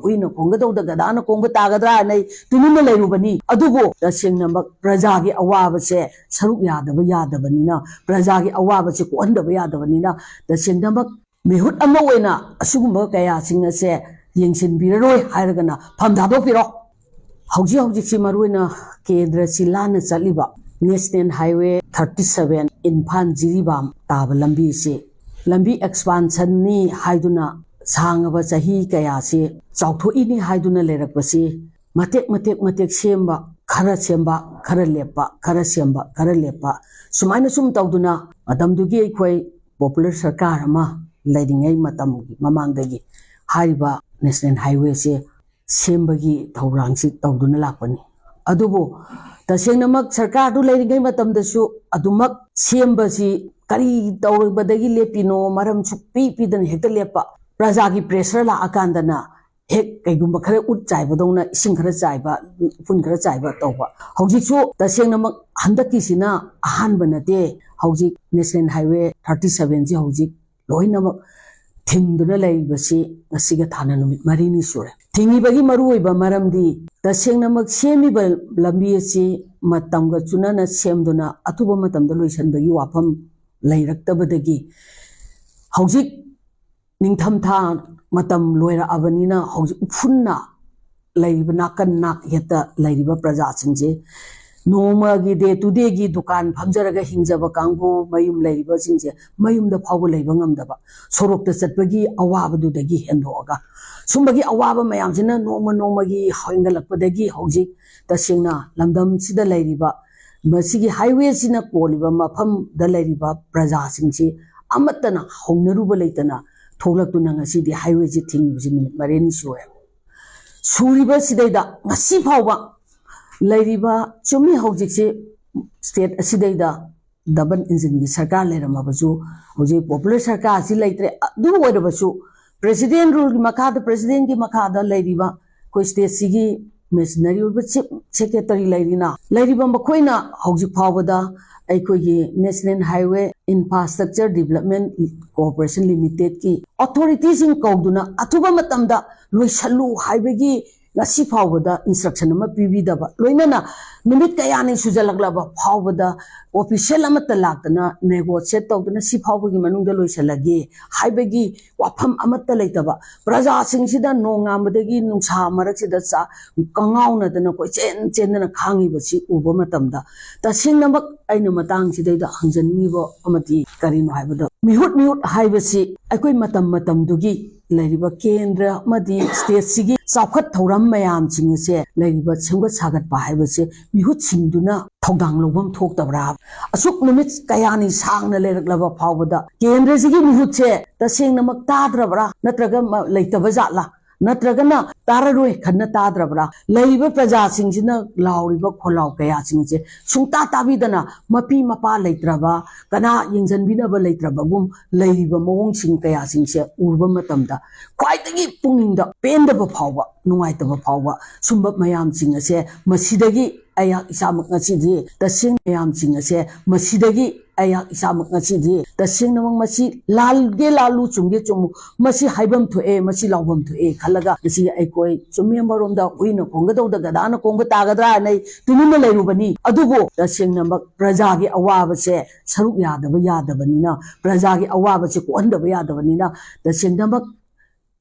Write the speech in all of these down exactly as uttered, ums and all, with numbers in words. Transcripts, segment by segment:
ꯍꯨꯏꯅ ꯈꯣꯡꯒꯗꯧꯗ ꯒꯗꯥꯅ ꯈꯣꯡꯕ ꯇꯥꯒꯗ꯭ꯔꯥ ꯍꯥꯏꯅ ꯑꯩ ꯇꯨꯃꯤꯟꯅ ꯂꯩꯔꯨꯕꯅꯤ꯫ ꯑꯗꯨꯕꯨ ꯇꯁꯦꯡꯅꯃꯛ ꯄ꯭ꯔꯖꯥꯒꯤ ꯑꯋꯥꯕꯁꯦ ꯁꯔꯨꯛ ꯌꯥꯗꯕ ꯌꯥꯗꯕꯅꯤꯅ, ꯄ꯭ꯔꯖꯥꯒꯤ ꯑꯋꯥꯕꯁꯦ ꯀꯣꯛꯍꯟꯗꯕ ꯌꯥꯗꯕꯅꯤꯅ, ꯇꯁꯦꯡꯅꯃꯛ ꯃꯤꯍꯨꯠ ꯑꯃ ꯑꯣꯏꯅ ꯑꯁꯤꯒꯨꯝꯕ ꯀꯌꯥꯁꯤꯡ ꯑꯁꯦ ꯌꯦꯡꯁꯤꯟꯕꯤꯔꯔꯣꯏ ꯍꯥꯏꯔꯒꯅ ꯐꯝ ꯊꯥꯗꯣꯛꯄꯤꯔꯣ꯫ ꯍꯧꯖꯤꯛ ꯍꯧꯖꯤꯛꯁꯤ ꯃꯔꯨꯑꯣꯏꯅ ꯀꯦꯟꯗ꯭ꯔ ꯁꯤꯜꯂꯥꯟꯅ ꯆꯠꯂꯤꯕ National Highway thirty seven Imphal Jiribam ꯇꯥꯕ ꯂꯝꯕꯤꯁꯤ ꯂꯝꯕꯤ expansionꯅꯤ ꯍꯥꯏꯗꯨꯅ ꯁꯥꯡꯉꯕ ꯆꯍꯤ ꯀꯌꯥꯁꯤ ꯆꯥꯎꯊꯣꯛꯏꯅꯤ ꯍꯥꯏꯗꯨꯅ ꯂꯩꯔꯛꯄꯁꯤ ꯃꯇꯦꯛ ꯃꯇꯦꯛ ꯃꯇꯦꯛ ꯁꯦꯝꯕ, ꯈꯔ ꯁꯦꯝꯕ, ꯈꯔ ꯂꯦꯞꯄ, ꯈꯔ ꯁꯦꯝꯕ, ꯈꯔ ꯂꯦꯞꯄ, ꯁꯨꯃꯥꯏꯅ ꯁꯨꯝ ꯇꯧꯗꯨꯅ ꯃꯇꯝꯗꯨꯒꯤ ꯑꯩꯈꯣꯏ popular ꯁꯔꯀꯥꯔ ꯑꯃ ꯂꯩꯔꯤꯉꯩ ꯃꯇꯝꯒꯤ ꯃꯃꯥꯡꯗꯒꯤ ꯍꯥꯏꯔꯤꯕ National Highwayꯁꯦ ꯁꯦꯝꯕꯒꯤ ꯊꯧꯔꯥꯡꯁꯤ ꯇꯧꯗꯨꯅ ꯂꯥꯛꯄꯅꯤ꯫ ꯑꯗꯨꯕꯨ ꯇꯁꯦꯡꯅꯃꯛ ꯁꯔꯀꯥꯔꯗꯨ ꯂꯩꯔꯤꯉꯩ ꯃꯇꯝꯗꯁꯨ ꯑꯗꯨꯃꯛ ꯁꯦꯝꯕꯁꯤ ꯀꯔꯤ ꯇꯧꯔꯨꯕꯗꯒꯤ ꯂꯦꯞꯄꯤꯅꯣ, ꯃꯔꯝ ꯁꯨꯛꯄꯤ ꯄꯤꯗꯅ ꯍꯦꯛꯇ ꯂꯦꯞꯄ, ꯄ꯭ꯔꯖꯥꯒꯤ pressure ꯂꯥꯛꯑꯀꯥꯟꯗꯅ ꯍꯦꯛ ꯀꯩꯒꯨꯝꯕ ꯈꯔ ꯎꯠ ꯆꯥꯏꯕꯗꯧꯅ ꯏꯁꯤꯡ ꯈꯔ ꯆꯥꯏꯕ, ꯎꯐꯨꯟ ꯈꯔ ꯆꯥꯏꯕ ꯇꯧꯕ꯫ ꯍꯧꯖꯤꯛꯁꯨ ꯇꯁꯦꯡꯅꯃꯛ ꯍꯟꯗꯛꯀꯤꯁꯤꯅ ꯑꯍꯥꯟꯕ ꯅꯠꯇꯦ꯫ ꯍꯧꯖꯤꯛ National Highway thirty sevenꯁꯤ ꯍꯧꯖꯤꯛ ꯂꯣꯏꯅꯃꯛ ꯊꯤꯡꯗꯨꯅ ꯂꯩꯔꯤꯕꯁꯤ ꯉꯁꯤꯒ ꯊꯥꯅ ꯅꯨꯃꯤꯠ ꯃꯔꯤꯅꯤ ꯁꯨꯔꯦ꯫ ꯊꯤꯡꯉꯤꯕꯒꯤ ꯃꯔꯨꯑꯣꯏꯕ ꯃꯔꯝꯗꯤ ꯇꯁꯦꯡꯅꯃꯛ ꯁꯦꯝꯃꯤꯕ ꯂꯝꯕꯤ ꯑꯁꯤ ꯃꯇꯝꯒ ꯆꯨꯅꯅ ꯁꯦꯝꯗꯨꯅ ꯑꯊꯨꯕ ꯃꯇꯝꯗ ꯂꯣꯏꯁꯤꯟꯕꯒꯤ ꯋꯥꯐꯝ ꯂꯩꯔꯛꯇꯕꯗꯒꯤ ꯍꯧꯖꯤꯛ ꯅꯤꯡꯊꯝꯊꯥ ꯃꯇꯝ ꯂꯣꯏꯔꯛꯑꯕꯅꯤꯅ ꯍꯧꯖꯤꯛ ꯎꯐꯨꯟꯅ ꯂꯩꯔꯤꯕ ꯅꯥꯀꯟ ꯅꯥꯛ ꯌꯦꯠꯇ ꯂꯩꯔꯤꯕ ꯄ꯭ꯔꯖꯥꯁꯤꯡꯁꯦ, ꯅꯣꯡꯃꯒꯤ day to dayꯒꯤ ꯗꯨꯀꯥꯟ ꯐꯝꯖꯔꯒ ꯍꯤꯡꯖꯕ ꯀꯥꯡꯕꯨ ꯃꯌꯨꯝ ꯂꯩꯔꯤꯕꯁꯤꯡꯁꯦ ꯃꯌꯨꯝꯗ ꯐꯥꯎꯕ ꯂꯩꯕ ꯉꯝꯗꯕ, ꯁꯣꯔꯣꯛꯇ ꯆꯠꯄꯒꯤ ꯑꯋꯥꯕꯗꯨꯗꯒꯤ ꯍꯦꯟꯗꯣꯛꯑꯒ ꯁꯨꯝꯕꯒꯤ ꯑꯋꯥꯕ ꯃꯌꯥꯝꯁꯤꯅ ꯅꯣꯡꯃ ꯅꯣꯡꯃꯒꯤ ꯍꯦꯟꯒꯠꯂꯛꯄꯗꯒꯤ ꯍꯧꯖꯤꯛ ꯇꯁꯦꯡꯅ ꯂꯝꯗꯝꯁꯤꯗ ꯂꯩꯔꯤꯕ ꯃꯁꯤꯒꯤ highwayꯁꯤꯅ ꯀꯣꯜꯂꯤꯕ ꯃꯐꯝꯗ ꯂꯩꯔꯤꯕ ꯄ꯭ꯔꯖꯥꯁꯤꯡꯁꯤ ꯑꯃꯠꯇꯅ ꯍꯧꯅꯔꯨꯕ ꯂꯩꯇꯅ ꯊꯣꯛꯂꯛꯇꯨꯅ ꯉꯁꯤꯗꯤ highwayꯁꯤ ꯊꯤꯡꯉꯤꯕꯁꯤ ꯅꯨꯃꯤꯠ ꯃꯔꯤꯅꯤ ꯁꯨꯔꯦ꯫ ꯁꯨꯔꯤꯕꯁꯤꯗꯩꯗ ꯉꯁꯤ ꯐꯥꯎꯕ ꯂꯩꯔꯤꯕ, ꯆꯨꯝꯃꯤ, ꯍꯧꯖꯤꯛꯁꯤ state ꯑꯁꯤꯗꯩꯗ double engineꯒꯤ ꯁꯔꯀꯥꯔ ꯂꯩꯔꯝꯃꯕꯁꯨ ꯍꯧꯖꯤꯛ popular ꯁꯔꯀꯥꯔꯁꯤ ꯂꯩꯇ꯭ꯔꯦ꯫ ꯑꯗꯨ ꯑꯣꯏꯔꯕꯁꯨ president ruleꯒꯤ ꯃꯈꯥꯗ, presidentꯀꯤ ꯃꯈꯥꯗ ꯂꯩꯔꯤꯕ ꯑꯩꯈꯣꯏ stateꯁꯤꯒꯤ machinery ꯑꯣꯏꯕ chief secretary ꯂꯩꯔꯤꯅ, ꯂꯩꯔꯤꯕ ꯃꯈꯣꯏꯅ ꯍꯧꯖꯤꯛ ꯐꯥꯎꯕꯗ ꯑꯩꯈꯣꯏꯒꯤ National Highway Infrastructure Development Corporation Limitedꯀꯤ authorityꯁꯤꯡ ꯀꯧꯗꯨꯅ ꯑꯊꯨꯕ ꯃꯇꯝꯗ ꯂꯣꯏꯁꯜꯂꯨ ꯍꯥꯏꯕꯒꯤ ꯉꯁꯤ ꯐꯥꯎꯕꯗ instruction ꯑꯃ ꯄꯤꯕꯤꯗꯕ, ꯂꯣꯏꯅꯅ ꯅꯨꯃꯤꯠ ꯀꯌꯥꯅꯤ ꯁꯨꯖꯜꯂꯛꯂꯕ ꯐꯥꯎꯕꯗ official ꯑꯃꯠꯇ ꯂꯥꯛꯇꯅ negotiate ꯇꯧꯗꯅ ꯁꯤ ꯐꯥꯎꯕꯒꯤ ꯃꯅꯨꯡꯗ ꯂꯣꯏꯁꯜꯂꯒꯦ ꯍꯥꯏꯕꯒꯤ ꯋꯥꯐꯝ ꯑꯃꯠꯇ ꯂꯩꯇꯕ, ꯄ꯭ꯔꯖꯥꯁꯤꯡꯁꯤꯗ ꯅꯣꯡꯉꯥꯟꯕꯗꯒꯤ ꯅꯨꯡꯁꯥ ꯃꯔꯛꯁꯤꯗ ꯆꯥ-, ꯀꯉꯥꯎꯅꯗꯅ ꯀꯣꯏꯆꯦꯟ ꯆꯦꯟꯗꯅ ꯈꯥꯡꯉꯤꯕꯁꯤ ꯎꯕ ꯃꯇꯝꯗ, ꯇꯁꯦꯡꯅꯃꯛ ꯑꯩꯅ ꯃꯇꯥꯡꯁꯤꯗꯩꯗ ꯍꯪꯖꯅꯤꯡꯉꯤꯕ ꯑꯃꯗꯤ ꯀꯔꯤꯅꯣ ꯍꯥꯏꯕꯗ, ꯃꯤꯍꯨꯠ ꯃꯤꯍꯨꯠ ꯍꯥꯏꯕꯁꯤ ꯑꯩꯈꯣꯏ ꯃꯇꯝ ꯃꯇꯝꯗꯨꯒꯤ ꯂꯩꯔꯤꯕ ꯀꯦꯟꯗ꯭ꯔ ꯑꯃꯗꯤ stateꯁꯤꯒꯤ ꯆꯥꯎꯈꯠ ꯊꯧꯔꯝ ꯃꯌꯥꯝꯁꯤꯡ ꯑꯁꯦ ꯂꯩꯔꯤꯕ ꯁꯦꯝꯒꯠ ꯁꯥꯒꯠꯄ ꯍꯥꯏꯕꯁꯦ ꯃꯤꯍꯨꯠꯁꯤꯡꯗꯨꯅ ꯊꯧꯗꯥꯡ ꯂꯧꯐꯝ ꯊꯣꯛꯇꯕ꯭ꯔꯥ? ꯑꯁꯨꯛ ꯅꯨꯃꯤꯠ ꯀꯌꯥꯅꯤ ꯁꯥꯡꯅ ꯂꯩꯔꯛꯂꯕ ꯐꯥꯎꯕꯗ ꯀꯦꯟꯗ꯭ꯔꯁꯤꯒꯤ ꯃꯤꯍꯨꯠꯁꯦ ꯇꯁꯦꯡꯅꯃꯛ ꯇꯥꯗ꯭ꯔꯕ꯭ꯔꯥ, ꯅꯠꯇ꯭ꯔꯒ ꯃ-, ꯂꯩꯇꯕ ꯖꯥꯠꯂꯥ? ꯅꯠꯇ꯭ꯔꯒꯅ ꯇꯥꯔꯔꯣꯏ ꯈꯟꯅ ꯇꯥꯗ꯭ꯔꯕ꯭ꯔꯥ? ꯂꯩꯔꯤꯕ ꯄ꯭ꯔꯖꯥꯁꯤꯡꯁꯤꯅ ꯂꯥꯎꯔꯤꯕ ꯈꯣꯜꯂꯥꯎ ꯀꯌꯥꯁꯤꯡꯁꯦ ꯁꯨꯡꯇꯥ ꯇꯥꯕꯤꯗꯅ, ꯃꯄꯤ ꯃꯄꯥ ꯂꯩꯇ꯭ꯔꯕ, ꯀꯅꯥ ꯌꯦꯡꯁꯤꯟꯕꯤꯅꯕ ꯂꯩꯇ꯭ꯔꯕꯒꯨꯝ ꯂꯩꯔꯤꯕ ꯃꯑꯣꯡꯁꯤꯡ ꯀꯌꯥꯁꯤꯡꯁꯦ ꯎꯔꯨꯕ ꯃꯇꯝꯗ, ꯈ꯭ꯋꯥꯏꯗꯒꯤ ꯄꯨꯛꯅꯤꯡꯗ ꯄꯦꯟꯗꯕ ꯐꯥꯎꯕ, ꯅꯨꯡꯉꯥꯏꯇꯕ ꯐꯥꯎꯕ, ꯁꯨꯝꯕ ꯃꯌꯥꯝꯁꯤꯡ ꯑꯁꯦ ꯃꯁꯤꯗꯒꯤ ꯑꯩꯍꯥꯛ ꯏꯁꯥꯃꯛ ꯉꯁꯤꯗꯤ ꯇꯁꯦꯡ ꯃꯌꯥꯝꯁꯤꯡ ꯑꯁꯦ ꯃꯁꯤꯗꯒꯤ ꯑꯩꯍꯥꯛ ꯏꯁꯥꯃꯛ ꯉꯁꯤꯗꯤ ꯇꯁꯦꯡꯅꯃꯛ ꯃꯁꯤ ꯂꯥꯜꯒꯦ ꯂꯥꯜꯂꯨ, ꯆꯨꯝꯒꯦ ꯆꯨꯝꯃꯨ, ꯃꯁꯤ ꯍꯥꯏꯐꯝ ꯊꯣꯛꯑꯦ, ꯃꯁꯤ ꯂꯥꯎꯐꯝ ꯊꯣꯛꯑꯦ ꯈꯜꯂꯒ ꯉꯁꯤ ꯑꯩꯈꯣꯏ ꯆꯨꯝꯃꯦꯝꯕꯔꯣꯝꯗ ꯍꯨꯏꯅ ꯈꯣꯡꯒꯗꯧꯗ ꯒꯙꯥꯅ ꯈꯣꯡꯕ ꯇꯥꯒꯗ꯭ꯔꯥ ꯍꯥꯏꯅ ꯑꯩ ꯇꯨꯃꯤꯟꯅ ꯂꯩꯔꯨꯕꯅꯤ꯫ ꯑꯗꯨꯕꯨ ꯇꯁꯦꯡꯅꯃꯛ ꯄ꯭ꯔꯖꯥꯒꯤ ꯑꯋꯥꯕꯁꯦ ꯁꯔꯨꯛ ꯌꯥꯗꯕ ꯌꯥꯗꯕꯅꯤꯅ, ꯄ꯭ꯔꯖꯥꯒꯤ ꯑꯋꯥꯕꯁꯦ ꯀꯣꯛꯍꯟꯗꯕ ꯌꯥꯗꯕꯅꯤꯅ, ꯇꯁꯦꯡꯅꯃꯛ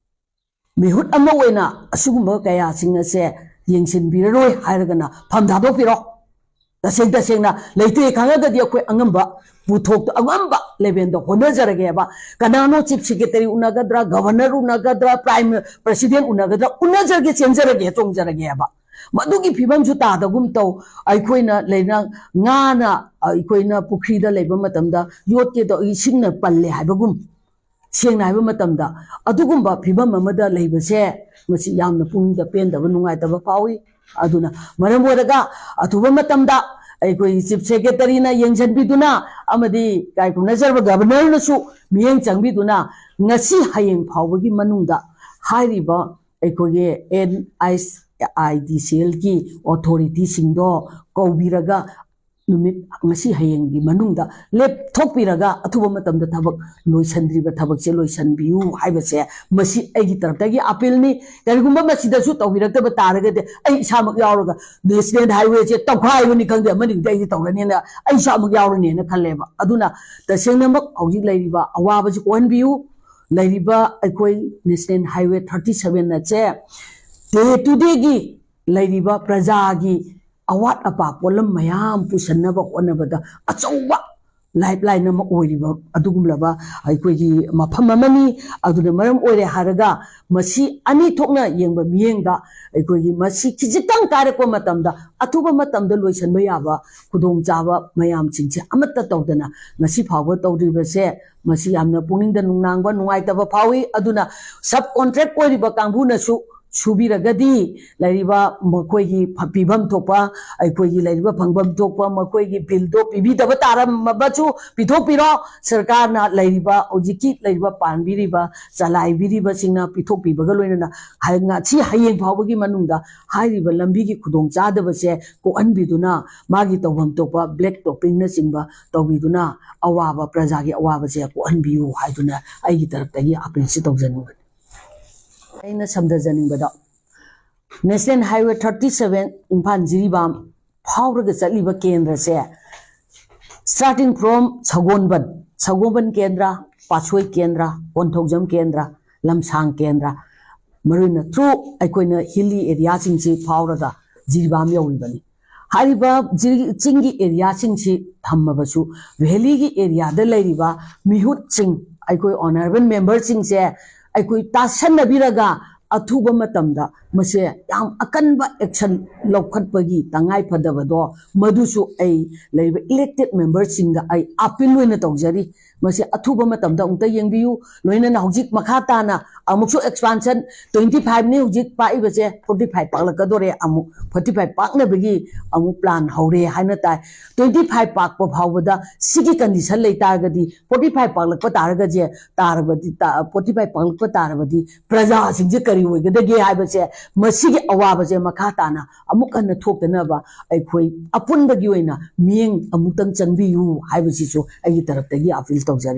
ꯃꯤꯍꯨꯠ ꯑꯃ ꯑꯣꯏꯅ ꯑꯁꯤꯒꯨꯝꯕ ꯀꯌꯥꯁꯤꯡ ꯑꯁꯦ ꯌꯦꯡꯁꯤꯟꯕꯤꯔꯔꯣꯏ ꯍꯥꯏꯔꯒꯅ ꯐꯝ ꯊꯥꯗꯣꯛꯄꯤꯔꯣ꯫ ꯇꯁꯦꯡ ꯇꯁꯦꯡꯅ ꯂꯩꯇꯦ ꯈꯪꯉꯒꯗꯤ ꯑꯩꯈꯣꯏ ꯑꯉꯝꯕ ꯄꯨꯊꯣꯛꯇ ꯑꯉꯝꯕ levelꯗ ꯍꯣꯠꯅꯖꯔꯒꯦꯕ꯫ ꯀꯅꯥꯅꯣ chief secretary ꯎꯅꯒꯗ꯭ꯔꯥ, governor ꯎꯅꯒꯗ꯭ꯔꯥ, prime president ꯎꯅꯒꯗ꯭ꯔꯥ, ꯎꯅꯖꯔꯒꯦ, ꯆꯦꯟꯖꯔꯒꯦ, ꯆꯣꯡꯖꯔꯒꯦꯕ꯫ ꯃꯗꯨꯒꯤ ꯐꯤꯕꯝꯁꯨ ꯇꯥꯗꯒꯨꯝ ꯇꯧ꯫ ꯑꯩꯈꯣꯏꯅ ꯂꯩꯅ ꯉꯥꯅ ꯑꯩꯈꯣꯏꯅ ꯄꯨꯈ꯭ꯔꯤꯗ ꯂꯩꯕ ꯃꯇꯝꯗ ꯌꯣꯠꯀꯦꯗꯣ ꯏꯁꯤꯡꯅ ꯄꯜꯂꯦ ꯍꯥꯏꯕꯒꯨꯝ, ꯁꯦꯡꯅ ꯍꯥꯏꯕ ꯃꯇꯝꯗ ꯑꯗꯨꯒꯨꯝꯕ ꯐꯤꯕꯝ ꯑꯃꯗ ꯂꯩꯕꯁꯦ ꯃꯁꯤ ꯌꯥꯝꯅ ꯄꯨꯛꯅꯤꯡꯗ ꯄꯦꯟꯗꯕ, ꯅꯨꯡꯉꯥꯏꯇꯕ ꯐꯥꯎꯏ꯫ ꯑꯗꯨꯅ ꯃꯔꯝ ꯑꯣꯏꯔꯒ ꯑꯊꯨꯕ ꯃꯇꯝꯗ ꯑꯩꯈꯣꯏ chief secretaryꯅ ꯌꯦꯡꯁꯤꯟꯕꯤꯗꯨꯅ ꯑꯃꯗꯤ ꯀꯥꯏ ꯈꯨꯝꯅꯖꯔꯕ governorꯅꯁꯨ ꯃꯤꯠꯌꯦꯡ ꯆꯪꯕꯤꯗꯨꯅ ꯉꯁꯤ ꯍꯌꯦꯡ ꯐꯥꯎꯕꯒꯤ ꯃꯅꯨꯡꯗ ꯍꯥꯏꯔꯤꯕ ꯑꯩꯈꯣꯏꯒꯤ NHIDCLꯒꯤ authorityꯁꯤꯡꯗꯣ ꯀꯧꯕꯤꯔꯒ ꯅꯨꯃꯤꯠ ꯉꯁꯤ ꯍꯌꯦꯡꯒꯤ ꯃꯅꯨꯡꯗ ꯂꯦꯞꯊꯣꯛꯄꯤꯔꯒ ꯑꯊꯨꯕ ꯃꯇꯝꯗ ꯊꯕꯛ ꯂꯣꯏꯁꯤꯟꯗ꯭ꯔꯤꯕ ꯊꯕꯛꯁꯦ ꯂꯣꯏꯁꯤꯟꯕꯤꯌꯨ ꯍꯥꯏꯕꯁꯦ ꯃꯁꯤ ꯑꯩꯒꯤ ꯇꯔꯞꯇꯒꯤ ꯑꯄꯤꯜꯅꯤ꯫ ꯀꯔꯤꯒꯨꯝꯕ ꯃꯁꯤꯗꯁꯨ ꯇꯧꯕꯤꯔꯛꯇꯕ ꯇꯥꯔꯒꯗꯤ ꯑꯩ ꯏꯁꯥꯃꯛ ꯌꯥꯎꯔꯒ ꯅꯦꯁꯅꯦꯜ ꯍꯥꯏꯋꯦꯁꯦ ꯇꯧꯈꯥꯏꯕꯅꯤ ꯈꯪꯗꯦ, ꯑꯃꯅꯤ ꯈꯪꯗꯦ, ꯑꯩꯗꯤ ꯇꯧꯔꯅꯤꯅ ꯑꯩ ꯏꯁꯥꯃꯛ ꯌꯥꯎꯔꯅꯤꯅ ꯈꯜꯂꯦꯕ꯫ ꯑꯗꯨꯅ ꯇꯁꯦꯡꯅꯃꯛ ꯍꯧꯖꯤꯛ ꯂꯩꯔꯤꯕ ꯑꯋꯥꯕꯁꯤ ꯀꯣꯛꯍꯟꯕꯤꯌꯨ꯫ ꯂꯩꯔꯤꯕ ꯑꯩꯈꯣꯏ ꯅꯦꯁꯅꯦꯜ ꯍꯥꯏꯋꯦ ꯊꯥꯔꯇꯤ ꯁꯚꯦꯟ ꯑꯁꯦ ꯗꯦ ꯇꯨ ꯗꯦꯒꯤ ꯂꯩꯔꯤꯕ ꯄ꯭ꯔꯖꯥꯒꯤ ꯑꯋꯥꯠ ꯑꯄꯥ ꯄꯣꯠꯂꯝ ꯃꯌꯥꯝ ꯄꯨꯁꯟꯅꯕ ꯍꯣꯠꯅꯕꯗ ꯑꯆꯧꯕ ꯂꯥꯏꯐ ꯂꯥꯏꯟ ꯑꯃ ꯑꯣꯏꯔꯤꯕ ꯑꯗꯨꯒꯨꯝꯂꯕ ꯑꯩꯈꯣꯏꯒꯤ ꯃꯐꯝ ꯑꯃꯅꯤ꯫ ꯑꯗꯨꯅ ꯃꯔꯝ ꯑꯣꯏꯔꯦ ꯍꯥꯏꯔꯒ ꯃꯁꯤ ꯑꯅꯤ ꯊꯣꯛꯅ ꯌꯦꯡꯕ ꯃꯤꯠꯌꯦꯡꯗ ꯑꯩꯈꯣꯏꯒꯤ ꯃꯁꯤ ꯈꯤꯖꯤꯛꯇꯪ ꯀꯥꯏꯔꯛꯄ ꯃꯇꯝꯗ ꯑꯊꯨꯕ ꯃꯇꯝꯗ ꯂꯣꯏꯁꯤꯟꯕ ꯌꯥꯕ ꯈꯨꯗꯣꯡꯆꯥꯕ ꯃꯌꯥꯝꯁꯤꯡꯁꯦ ꯑꯃꯠꯇ ꯇꯧꯗꯅ ꯉꯁꯤ ꯐꯥꯎꯕ ꯇꯧꯗ꯭ꯔꯤꯕꯁꯦ ꯃꯁꯤ ꯌꯥꯝꯅ ꯄꯨꯛꯅꯤꯡꯗ ꯅꯨꯡꯅꯥꯡꯕ ꯅꯨꯡꯉꯥꯏꯇꯕ ꯐꯥꯎꯏ꯫ ꯑꯗꯨꯅ ꯁꯕ ꯀꯣꯟꯇ꯭ꯔꯦꯛ ꯑꯣꯏꯔꯤꯕ ꯀꯥꯡꯕꯨꯅꯁꯨ ꯁꯨꯕꯤꯔꯒꯗꯤ ꯂꯩꯔꯤꯕ ꯃꯈꯣꯏꯒꯤ ꯐ-, ꯄꯤꯐꯝ ꯊꯣꯛꯄ, ꯑꯩꯈꯣꯏꯒꯤ ꯂꯩꯔꯤꯕ ꯐꯪꯐꯝ ꯊꯣꯛꯄ ꯃꯈꯣꯏꯒꯤ ꯕꯤꯜꯗꯣ ꯄꯤꯕꯤꯗꯕ ꯇꯥꯔꯝꯃꯕꯁꯨ ꯄꯤꯊꯣꯛꯄꯤꯔꯣ꯫ ꯁꯔꯀꯥꯔꯅ ꯂꯩꯔꯤꯕ ꯍꯧꯖꯤꯛꯀꯤ ꯂꯩꯔꯤꯕ ꯄꯥꯟꯕꯤꯔꯤꯕ ꯆꯂꯥꯏꯕꯤꯔꯤꯕꯁꯤꯡꯅ ꯄꯤꯊꯣꯛꯄꯤꯕꯒ ꯂꯣꯏꯅꯅ ꯍ-, ꯉꯁꯤ ꯍꯌꯦꯡ ꯐꯥꯎꯕꯒꯤ ꯃꯅꯨꯡꯗ ꯍꯥꯏꯔꯤꯕ ꯂꯝꯕꯤꯒꯤ ꯈꯨꯗꯣꯡꯆꯥꯗꯕꯁꯦ ꯀꯣꯛꯍꯟꯕꯤꯗꯨꯅ ꯃꯥꯒꯤ ꯇꯧꯐꯝ ꯊꯣꯛꯄ ꯕ꯭ꯂꯦꯛ ꯇꯣꯞꯄꯤꯡꯅꯆꯤꯡꯕ ꯇꯧꯕꯤꯗꯨꯅ ꯑꯋꯥꯕ ꯄ꯭ꯔꯖꯥꯒꯤ ꯑꯋꯥꯕꯁꯦ ꯀꯣꯛꯍꯟꯕꯤꯌꯨ ꯍꯥꯏꯗꯨꯅ ꯑꯩꯒꯤ ꯇꯔꯞꯇꯒꯤ ꯑꯄꯤꯜꯁꯤ ꯇꯧꯖꯅꯤꯡꯕꯅꯤ꯫ ꯑꯩꯅ ꯁꯝꯊꯖꯅꯤꯡꯕꯗ national highway thirty seven Imphal Jiribam ꯐꯥꯎꯔꯒ ꯆꯠꯂꯤꯕ ꯀꯦꯟꯗ꯭ꯔꯁꯦ starting from ꯁꯒꯣꯜꯕꯟ, ꯁꯒꯣꯜꯕꯟ ꯀꯦꯟꯗ꯭ꯔ, ꯄꯥꯠꯁꯣꯏ ꯀꯦꯟꯗ꯭ꯔ, ꯀꯣꯟꯊꯧꯖꯝ ꯀꯦꯟꯗ꯭ꯔ, ꯂꯝꯁꯥꯡ ꯀꯦꯟꯗ꯭ꯔ, ꯃꯔꯨ ꯑꯣꯏꯅ through ꯑꯩꯈꯣꯏꯅ hilly areaꯁꯤꯡꯁꯤ ꯐꯥꯎꯔꯒ ꯖꯤꯔꯤꯕꯥꯝ ꯌꯧꯔꯤꯕꯅꯤ꯫ ꯍꯥꯏꯔꯤꯕ ꯖꯤꯔꯤ-, ꯆꯤꯡꯒꯤ areaꯁꯤꯡꯁꯤ ꯊꯝꯃꯕꯁꯨ valleyꯒꯤ areaꯗ ꯂꯩꯔꯤꯕ ꯃꯤꯍꯨꯠꯁꯤꯡ, ꯑꯩꯈꯣꯏ honourable memberꯁꯤꯡꯁꯦ ꯑꯩꯈꯣꯏ ꯇꯥꯁꯟꯅꯕꯤꯔꯒ ꯑꯊꯨꯕ ꯃꯇꯝꯗ ꯃꯁꯦ ꯌꯥꯝ ꯑꯀꯟꯕ action ꯂꯧꯈꯠꯄꯒꯤ ꯇꯉꯥꯏ ꯐꯗꯕꯗꯣ ꯃꯗꯨꯁꯨ ꯑꯩ ꯂꯩꯔꯤꯕ elected memberꯁꯤꯡꯗ ꯑꯩ appeal ꯑꯣꯏꯅ ꯇꯧꯖꯔꯤ꯫ ꯃꯁꯤ ꯑꯊꯨꯕ ꯃꯇꯝꯗ ꯑꯃꯨꯛꯇ ꯌꯦꯡꯕꯤꯌꯨ꯫ ꯂꯣꯏꯅꯅ ꯍꯧꯖꯤꯛ ꯃꯈꯥ ꯇꯥꯅ ꯑꯃꯨꯛꯁꯨ expansion, twenty five ꯅꯤ ꯍꯧꯖꯤꯛ ꯄꯥꯛꯏꯕꯁꯦ, forty five ꯄꯥꯛꯂꯛꯀꯗꯣꯔꯦ꯫ ꯑꯃꯨꯛ forty five ꯄꯥꯛꯅꯕꯒꯤ ꯑꯃꯨꯛ plan ꯍꯧꯔꯦ ꯍꯥꯏꯅ ꯇꯥꯏ꯫ Twenty five ꯄꯥꯛꯄ ꯐꯥꯎꯕꯗ ꯁꯤꯒꯤ condition ꯂꯩ ꯇꯥꯔꯒꯗꯤ, forty five ꯄꯥꯛꯂꯛꯄ ꯇꯥꯔꯒꯗꯤ, ꯇꯥꯔꯕꯗꯤ, ꯇꯥ-, forty five ꯄꯥꯛꯂꯛꯄ ꯇꯥꯔꯕꯗꯤ ꯄ꯭ꯔꯖꯥꯁꯤꯡꯁꯦ ꯀꯔꯤ ꯑꯣꯏꯒꯗꯒꯦ ꯍꯥꯏꯕꯁꯦ, ꯃꯁꯤꯒꯤ ꯑꯋꯥꯕꯁꯦ ꯃꯈꯥ ꯇꯥꯅ ꯑꯃꯨꯛ ꯍꯟꯅ ꯊꯣꯛꯇꯅꯕ ꯑꯩꯈꯣꯏ ꯑꯄꯨꯟꯕꯒꯤ ꯑꯣꯏꯅ ꯃꯤꯠꯌꯦꯡ ꯑꯃꯨꯛꯇꯪ ꯆꯪꯕꯤꯌꯨ ꯍꯥꯏꯕꯁꯤꯁꯨ ꯑꯩꯒꯤ ꯇꯔꯞꯇꯒꯤ appeal ꯇꯧꯖꯔꯤ꯫